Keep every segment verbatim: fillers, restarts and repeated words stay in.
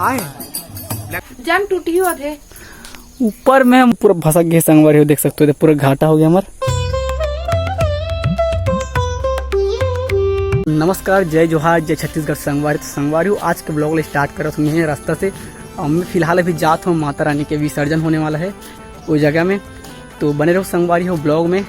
आए। जान टूटी होत हे। ऊपर में हम पूरा भसक गए संगवारी हो, देख सकते हो, पूरा घाटा हो गया हमार। नमस्कार, जय जोहार, जय छत्तीसगढ़ संगवारी। तो संगवारी हो, आज के ब्लॉग ला स्टार्ट करत हूँ मैं रास्ता से। और मैं फिलहाल अभी जात हूँ माता रानी के विसर्जन होने वाला है वो जगह में, तो बने रहो संगवारी हो ब्लॉग में।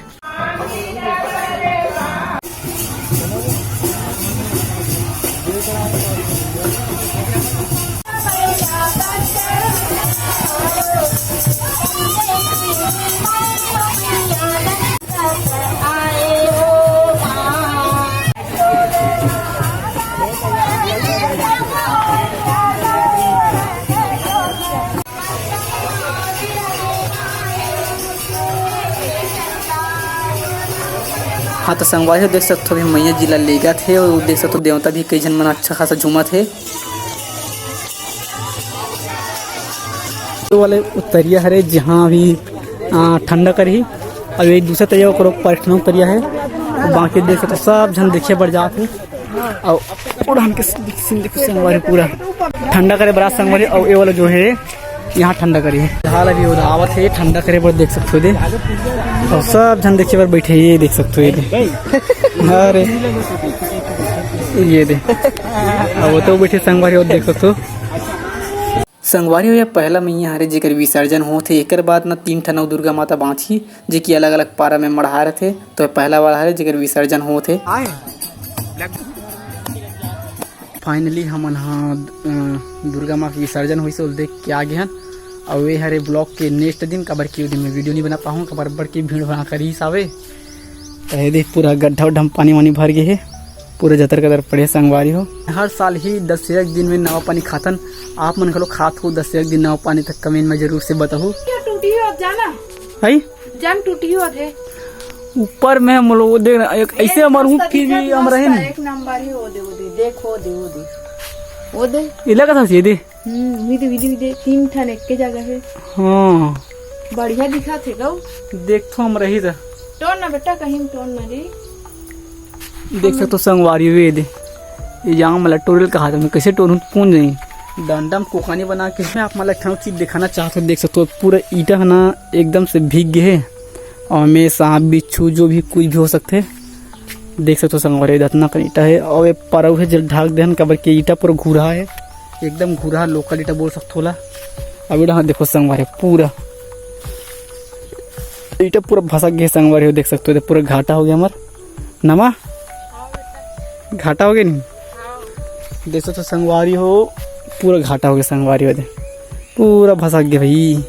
हाँ, तो संगवारी हो, देख सकथो, अभी मैया जी ला लेगत हे, और देख सकथो, देवता भी कई झन मन अच्छा खासा झूमत हे। तो वाले उत्तरिया हरे, जहाँ अभी, आ, ठंडा करही, और ये दूसरा तरिया, ओकर ऊपर एक ठन उत्तरिया है। बाकी देख सकथो, सब झन देखे बर जात हे। अउ उड़ान के सीन देखो संगवारी, पूरा ठंडा करे बरात संगवारी। अउ ये वाला जो है, यहाँ ठंडा करे है। फिलहाल अभी उड़ा आवत है ठंडा करे बर, देख सकते हो दे। और सब झन देखे बर बैठे, ये देख सकते हो, ये दे। अरे ये दे, अब वो तो बैठे संगवारी, और देख सकते हो। संगवारी हो, ये पहला मैया हरे जेकर विसर्जन होत हे। एकर बाद न तीन ठन अउ दुर्गा माता बाँचही, जे कि अलग-अलग पारा में मढ़ा रथे। तो ये पहला वाला हरे जेकर विसर्जन होत हे। Finally हमन ह, अ, दुर्गा माँ के विसर्जन होइस, ओला देख के आ गे हन। अउ ये हरे ब्लॉग के नेक्स्ट दिन, काबर कि ओ दिन मैं वीडियो नहीं बना पाहूँ, काबर बर की भीड़ भड़ाका रहिस हावे। तो ये देख, पूरा गड्ढा उड्ढा में पानी वानी भर गे हे, पूरा जतर कतर पड़े संगवारी हो। हर साल ही दस एक दिन में नवा पानी खाथन। आप मन घलो खात हो दस एक दिन नवा पानी, तक कमेंट में जरूर से बताहू। क्या टूटी हो, अब जाना? आई? जान टूटी हो थे। ऊपर में हम लोग देख रहे हैं, एक ऐसे अरे, मरहूँ, रास्ता फिर भी दिखत, हम रहे रास्ता नहीं। एक नंबर ही, वो दे, वो दे, देख, वो दे, वो दे, वो दे। ये लगा था सीधे। हम्म, विधि, विधि, विधि, तीन ठन एक के जगह है। हाँ। बढ़िया दिखा थे गौ। देख तो हम रही था। टोर ना बेटा, कहीं टोर ना जी। देख सकते हो संगवारी, ये दे, ये जाम वाला टोरल कहा था, मैं कैसे टोरूँ, पूछ नहीं। डंडा में कोकानी बना के मैं आप मन ला एक ठन चीज दिखाना चाहत हूँ। देख सकते हो पूरा ईटा है ना, एकदम से भीग गए है, और में सांप बिच्छू जो भी कुछ भी हो सकते है। देख सकते हो संगवारी, इतना कन ईटा है, और ये परऊ है, जल ढाक देहन, काबर के ईटा पूरा घुरहा है, एकदम घुरहा लोकल ईटा बोल सकते होला। अब इधर देखो संगवारी, पूरा ईटा पूरा भसक गए संगवारी हो, देख सकते हो, पूरा घाटा हो गया हमार। नमा? घाटा हो गया नहीं? देख सकते हो संगवारी हो, पूरा घाटा हो गया संगवारी हो दे, पूरा भसक गया भाई।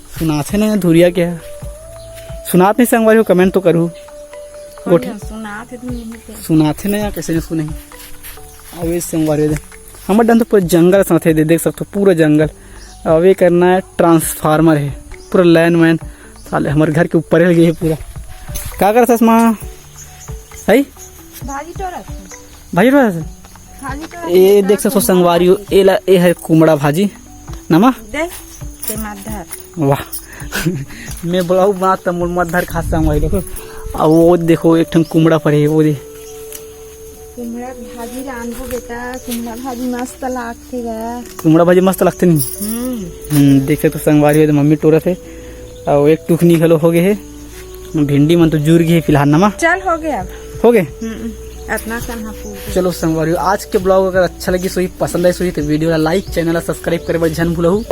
सुनाथे ना धुरिया के? सुनात नहीं संगवारी हो, कमेंट तो करू। गोठे सुनाथे ना, कैसे नहीं सुने? अउ ये संगवारी हो दे, हमर डहन तो पूरा जंगल साथे दे, देख सकते हो पूरा जंगल। अउ ये करना है ट्रांसफार्मर है, पूरा लाइन वाइन साले हमर घर के ऊपर ही लगे है पूरा। का करत हस माँ? है? भाजी टोरत है। भाजी टोरत है? भाजी टोरत ये है, देख सकते हो संगवारी हो, एला, ए है कुमड़ा भाजी। नमा? दे, ते मत धर। वाह। मैं ब्लॉग बनात त मोर मत धर खास संगवारी देखो। अब वो देखो एक ठन कुमड़ा पर है, वो दे। कुमड़ा भाजी रांधबो बेटा, कुमड़ा भाजी मस्त लागथे गा। कुमड़ा भाजी मस्त लागथे नहीं? हम्म। हम्म, देख सकते हो संगवारी हो, मम्मी टोरत है। अउ एक टुकनी घलो हो गए है। भिंडी मन तो जुर गए है फिलहाल नमा। चल हो गया अब। हो गए? हम्म, अतना कन हा फूल गए। चलो संगवारी हो, आज के ब्लॉग अगर अच्छा लगी सोई, पसंद आए सोई तो वीडियो ला लाइक, चैनल ला सब्सक्राइब करे बर झन भूलहू।